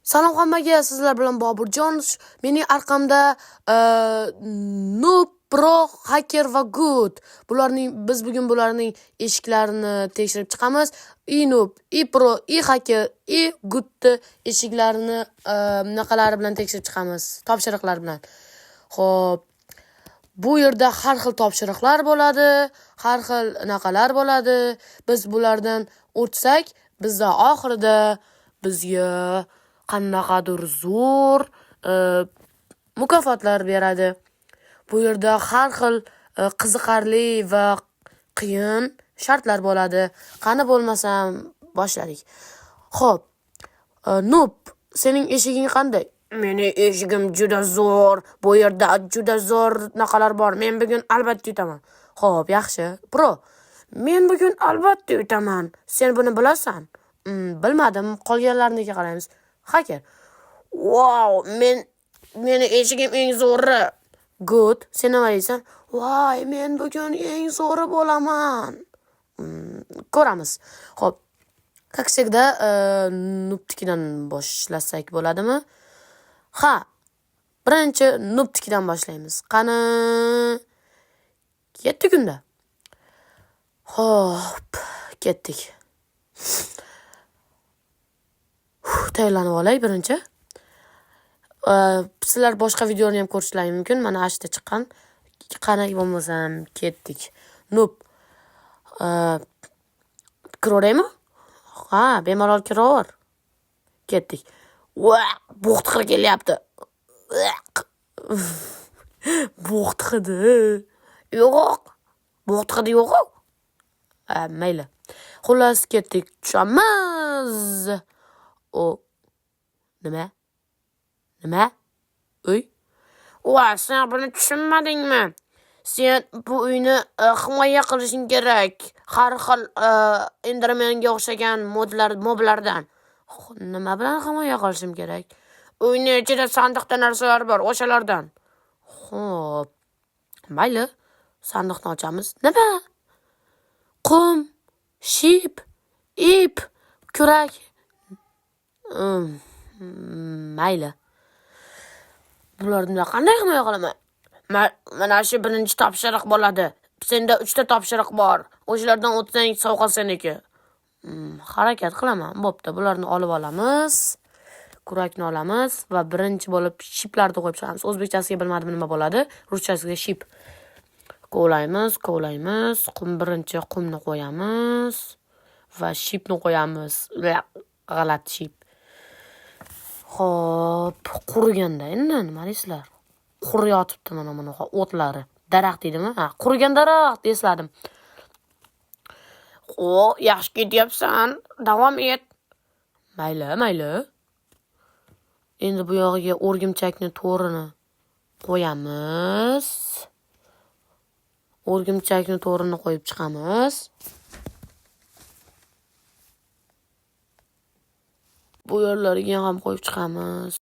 Salom hammaga, sizlar bilan Boburjon. Mening arqamda Noob, Pro, Hacker va Good. Bularning biz bugun bularning eshiklarini tekshirib chiqamiz. I Noob, I Pro, I Hacker, I Goodni eshiklarini bunaqalari bilan tekshirib chiqamiz, topshiriqlar bilan. Xo'p. Bu yerda har xil topshiriqlar bo'ladi, har xil anaqalar bo'ladi. Biz bulardan o'tsak, bizda oxirida bizga qanaqadir zo'r mukofotlar beradi. Bu yerda har xil qiziqarli va qiyin shartlar bo'ladi. Qani bo'lmasam boshladik. Xo'p, Noob, sening eshiging qanday? Meni eshigim juda zo'r. Bu yerda juda zo'r naqalar bor. Men bugun albatta yutaman. Xo'p, yaxshi. Pro, men bugun albatta yutaman. Sen buni bilasan? Bilmadim. Qolganlarinikiga qaraymiz. Hacker. Wow, meni eshigim eng zo'ri. Good. Sen nima deysan? Voy, men bugun eng zo'ri bo'laman. Ko'ramiz. Xo'p. Как всегда, Noobnikidan boshlasak bo'ladimi? Ha. Birinchi Noobnikidan boshlaymiz. Qani, ketdik unda. Xo'p, ketdik. Tayyorlanib olay birinchi. Sizlar boshqa videoni ham ko'rishlaring mumkin. Mana ashta chiqqan. Qani bo'lmasam ketdik. Noob. Kiraveraymi? Ha, bemalol kiraver. Ketdik. Va, bo'xti hidi kelyapti. Bo'xti hidi. Yo'q. Bo'xti hidi yo'q. Ha, mayli. Xullas, ketdik. Tushamiz. O nima? Nima? Uy? Va, sen buni tushunmadingmi? Sen bu uyni himoya qilishing kerak. Har xil Endermanga o'xshagan modlar, moblardan. Nima bilan himoya qilishim kerak? Uyni ichida sandiqda narsalar bor, o'shalardan. Xo'p. Mayli. Sandiqni ochamiz. Nima? Qum, ship, ip, kurak. Mayli. Bularni qanday himoya qilaman? Mana shu birinchi topshiriq bo'ladi. Senda 3 ta topshiriq bor. O'shalardan o'tsang, sovg'a seniki. Harakat qilaman. Bo'pti, bularni olib olamiz. Kurakni olamiz va birinchi bo'lib shiplarni qo'yib chiqamiz. O'zbekchasiga bilmadim nima bo'ladi. Ruschasiga ship. Kovlaymiz, kovlaymiz. Qum, birinchi qumni qo'yamiz va shipni qo'yamiz. G'alati ship. Xo'p, quriganda endi nima deysizlar? Quriyotibdi mana bunaqa o'tlari. Daraxt deydimi? Ha, qurigan daraxt esladim. O, yaxshi ketyapsan. Davom et. Mayli, mayli. Endi bu yog'iga o'rgimchakni to'rini qo'yamiz. O'rgimchakni to'rini qo'yib chiqamiz. Bu yerlariga ham qo'yib chiqamiz.